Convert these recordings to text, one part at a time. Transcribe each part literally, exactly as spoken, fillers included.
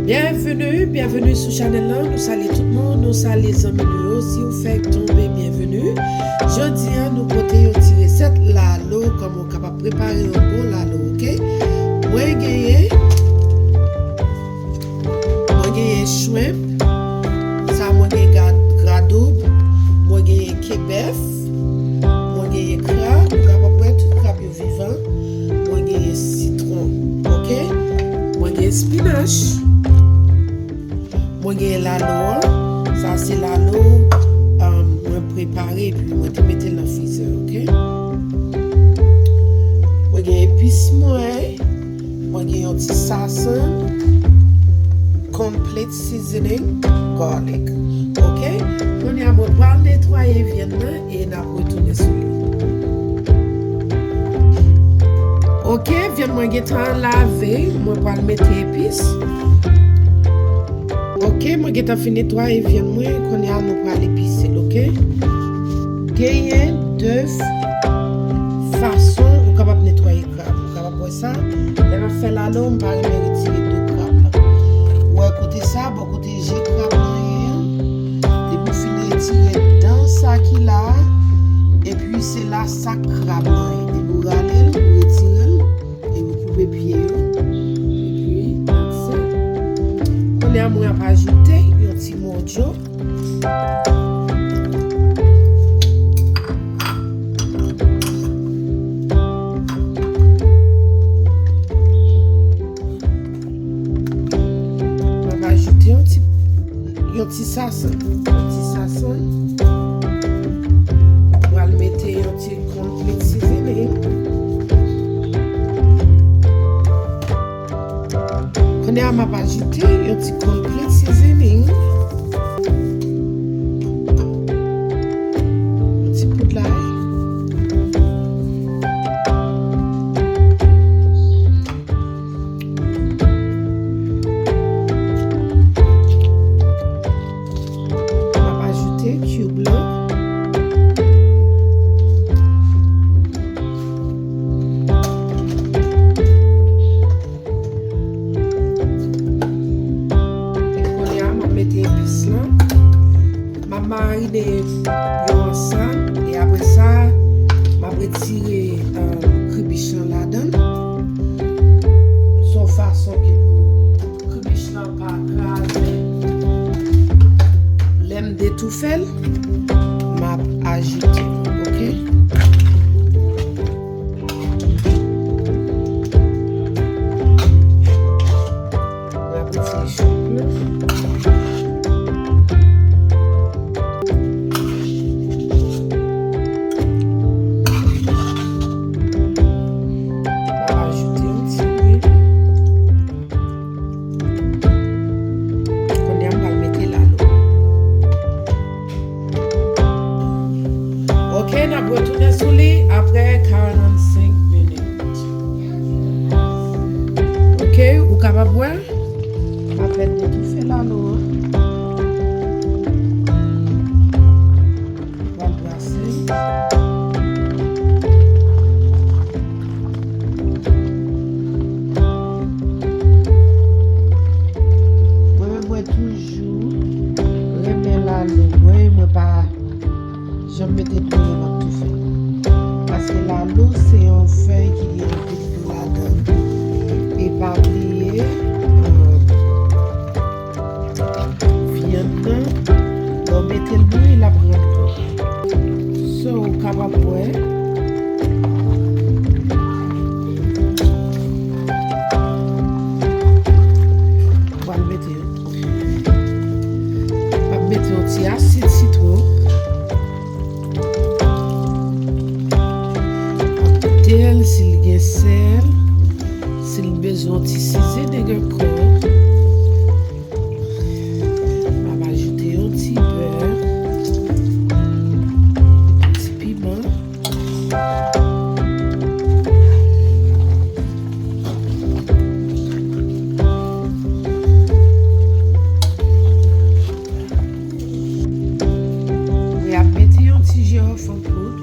Byenveni, byenveni sou chanèl lan. Nou salye tout moun, nou salye zanmi nou yo. Si w fèk tonbe, byenveni. Jodi a, nou pote yon ti resèt lalo, kòman w kapab prepare yon bon lalo, oke? Mwen genyen, mwen genyen shrimp, sa mwen gen ga-, gradoub, mwen genyen kebèf, mwen genyen krab, ou kapab wè tout krab yo vivan. Mwen genyen sitwon, oke? Mwen genyen spinach. Mwen genyen lalo an. Sa se lalo, um, mwen prepare epi mwen te mete l nan frizè, oke? Mwen genyen epis mwen. Mwen gen yon ti sasann, complete seasoning, garlic. Oke? Kounye a, mwen pral netwaye vyann nan e n ap retounen sou li. Oke, vyann mwen gentan lave, mwen pral mete epis. Oke, mwen gentan fin netwaye vyann mwen, kounye a nou pral epise l, oke? Genyen de f-, fason ou kapab netwaye krab. Ou kapab wè sa, lè m ap fè lalo, m pa renmen retire do krab la. Ou wè kote sa, bò kote je krab lan ye an, depi w fin retire dan sa ki la a, epi se la sak krab lan ye. Depi w rale l, ou retire l, epi w koupe pye yo, epi that's it. Kounye a, mwen ap ajoute yon ti mòdyo. M ap ajoute yon ti, yon ti sasann. Yon ti sasann. M pral mete yon ti complete seasoning. Kounye a, m ap ajoute yon ti complete seasoning. Yon ti poud lay. M ap ajoute cube lan. E kounye a, m ap mete epis lan. M ap marine yo ansanm. E apre sa, m ap retire, um, kribich lan ladan l. Se yon fason ke pou kribich lan pa kraze. Lè m detoufe l, m ap ajoute l, oke? M ap retire chou blan. M ap ajoute yon ti lwil. Kounye a, m pral mete lalo. Oke, n ap retounen sou li apre karannsenk minit. Oke, ou kapab wè, m apèn detoufe lalo an. M pral brase. Mwen menm, mwen toujou renmen lalo. Mwen, mwen pa janm mete dlo nan m ap toufe. Paske lalo se yon fèy ki gen anpil dlo ladan l. E pa bliye, euh, vyann nan, lè w mete l bouyi, l ap rann dlo. So, ou kapab wè. Ou pral mete, m ap mete yon ti asid sitwon. M ap goute l, si l gen sèl, si l bezwen yon ti seasoning ankò. M ap ajoute yon ti bè, yon ti piman. Mwen ap mete yon ti jiwòf an poud. M ap mete yon ti jiwòf an poud.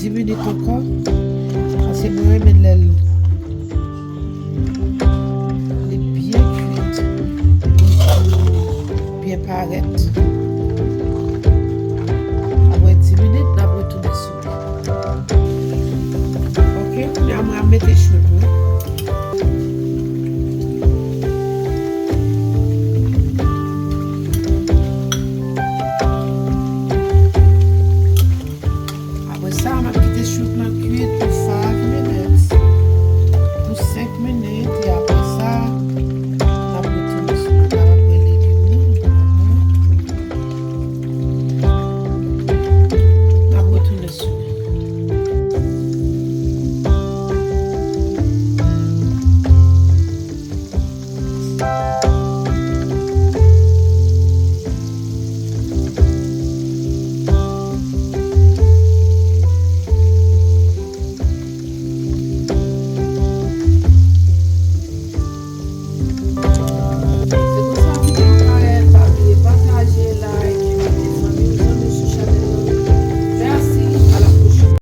Dis minit ankò. Paske mwen renmen lè l li byen kuit, epi byen parèt. Apre dis minit, n ap retounen sou li. Ok, kounye a mwen ap mete shrimp mwen.